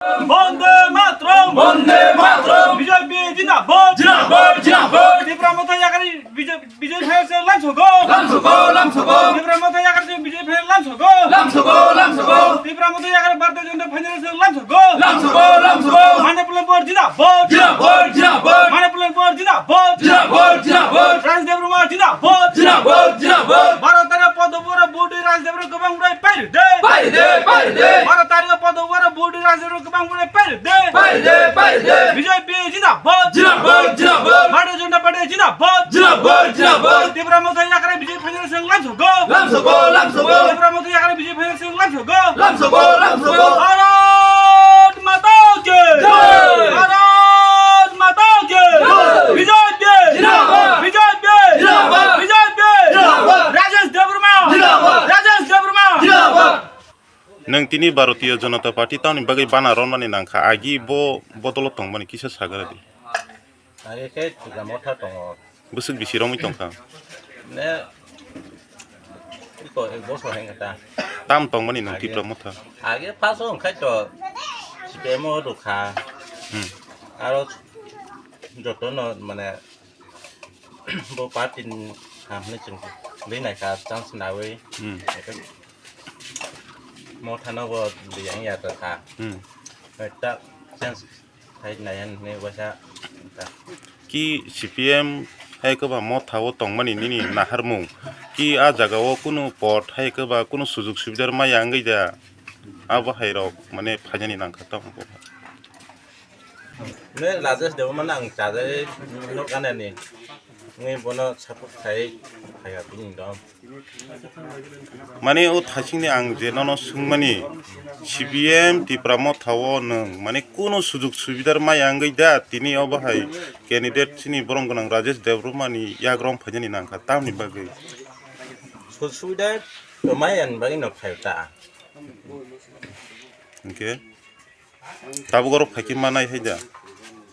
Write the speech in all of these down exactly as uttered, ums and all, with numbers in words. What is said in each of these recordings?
Bonde Matram! Bonde Matram! B J P zindabad! Zindabad! Zindabad! Tipra Motha Yakarni B J P, B J P se lamsogo! Lamsogo! Lamsogo! Tipra Motha Yakarni B J P se lamsogo! Lamsogo! Lamsogo! Tipra Motha Yakar Bharatiya Janata Party se lamsogo! Lamsogo! Lamsogo! Manipur Land Board zindabad! Zindabad! Zindabad! Manipur Land Board zindabad! Zindabad! Zindabad! Rajdev Ruma zindabad! Zindabad! Zindabad! Baro tarikh podo boro budi Rajdev Ruma gabang rai pairde! Pairde! Pairde! Baro tarikh podo boro budi Rajdev Ruma gabang rai pairde! Pairde! Pairde! B J P zindabad! Zindabad! Zindabad! Bharatiya Janata Party zindabad! Zindabad! Zindabad! Tipra Motha Yakar B J P se lamsogo! Lamsogo! Lamsogo! Tipra Motha Yakar B J P se lamsogo! Lamsogo! Lamsogo! Bharat Mata ki! Jai! Bharat Mata ki! Jai! B J P! Zindabad! B J P! Zindabad! B J P! Zindabad! Rajesh Debbarma! Zindabad! Rajesh Debbarma! Zindabad! Nwng tini Bharatiya Janata Party tamni bagwi bana romnani nangkha, agi bo bodolo tongmani kisa sagra di. Age khe Tipra Motha tongo. Bwswk bisi romwi tongkha? Ne, iko ek bosor hengkha ta. Tam tongmani nwng Age. Tipra Motha? Age paso wngkhai to C P M o rwkha. Hmm. Aro jotono mane bo party ni ham hwnwi chwng ri naikha chance nawi. Hmm. Mothano bo biyang ya rwkha. Hmm. Ta chance Hai nai ang ne waisa ta. Ki C P M hai kwbangma thaio tongmani nini naharmung? Ki a jagao kunu pot hai kwba kunu sujug subida maya wngwi da? Abo hai rok mane phainani nangkha tamo. Ne Rajesh Debbarma ang chajai nok anani. Ngi bono support khai phaiya bini dom. Mane o thasingni ang je nono swngmani, C P M Tipra Motha o nwng mane kunu sujug subida maya wngwi da tini obo hai candidate chini borom gwnang Rajesh Debbarma ni yagrong phainani nangkha tamni bagwi? Sujug subida to maya ni bagwi no phai ta. Hwnkhe? Tabuk oro phaikhe manai hai da?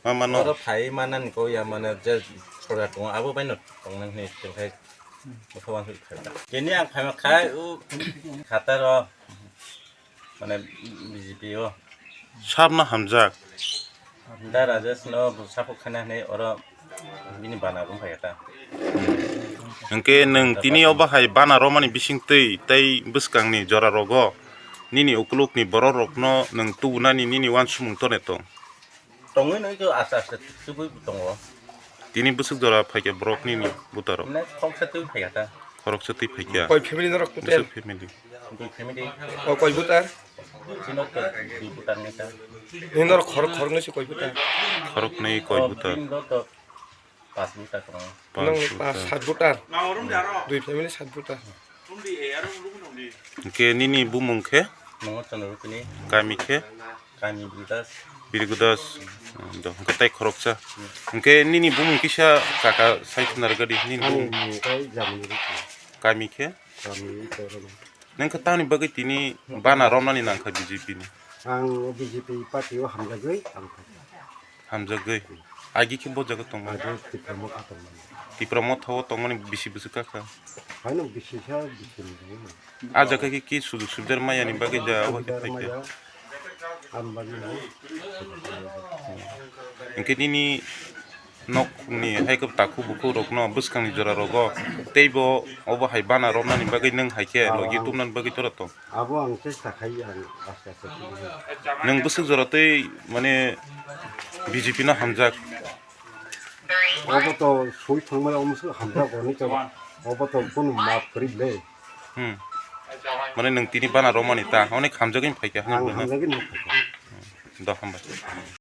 Ma mano? Oro phai manani kok ya mane je sorkar tongo abo bai no tongnai hinwi tongkhai bwkha wansuk phai da. Tini ang phaima khai o khataro mane B J P o. Sabno hamjak. Da Rajesh no bo support khaina hinwi oro bini bana rung phai ta. Hwnkhe nwng tini o bahai bana romani bisingtwi tei bwskangni jora rogo nini ukulukni borok rokno nwng tubunani nini wansukmung tone tong? Tongwi nai khe aste aste tubui tongo. Tini bwswk jora phaikha borok nini butaro? Nai khoroksa twi phaikha ta. Khoroksa twi phaikha. Koi family norok total? Bwswk family? Dui family. O koi butar? Chino to dui butar nai ta. Nini norok khorok khoroknwi se koi butar? Khoroknwi koi butar? Bini norok to Pas buta tongo. Pas Nang buta. Pas sat buta. Dui family sat buta. Hwnkhe nini bumung khe? Nongo Chandra Rukuni. Kami khe? Kami Biridas. Biridas. Do, hwnkhe tai khoroksa. Hwnkhe nini bumung kisa kaka sai khna rwgadi nini Ani bumung. Ni kai Jamuni Rukuni. Kami khe? Kami Rukuni. Nang khe tamni bagwi tini bana romnani nangkha B J P ni? Ang B J P party o hamjagwi ang thangkha. Hamjagwi. Agi khe bo jaga tongmani? Agi Tipra Motha tongmani. Tipra Motha o tongmani bisi bwswk kakha? Haino bisi sa bisi ni. A jaga khe ki sujug subida maya ni bagwi da obo khe Subida phaikha? Maya. Ang bagwi no. Hwnkhe nini nokni hai khe takhuk bukhuk rokno bwskangni jora rogo tei bo obo hai bana romnani bagwi nwng hai khe Ah, logi ang tubunani bagwi tora tong. Abo ang chesta khai ang aste aste tubunai. Nwng bwswk jora tei mane B J P no hamjak. Obo to soi thangmani omo se hamjak hwnwi to. Obo to kunu map kwrwi le. Hmm. Mane nwng tini bana romani ta onek hamjagwi phaikha hwnwi Ang bono. Hamjagwi no phaikha. Do hambai.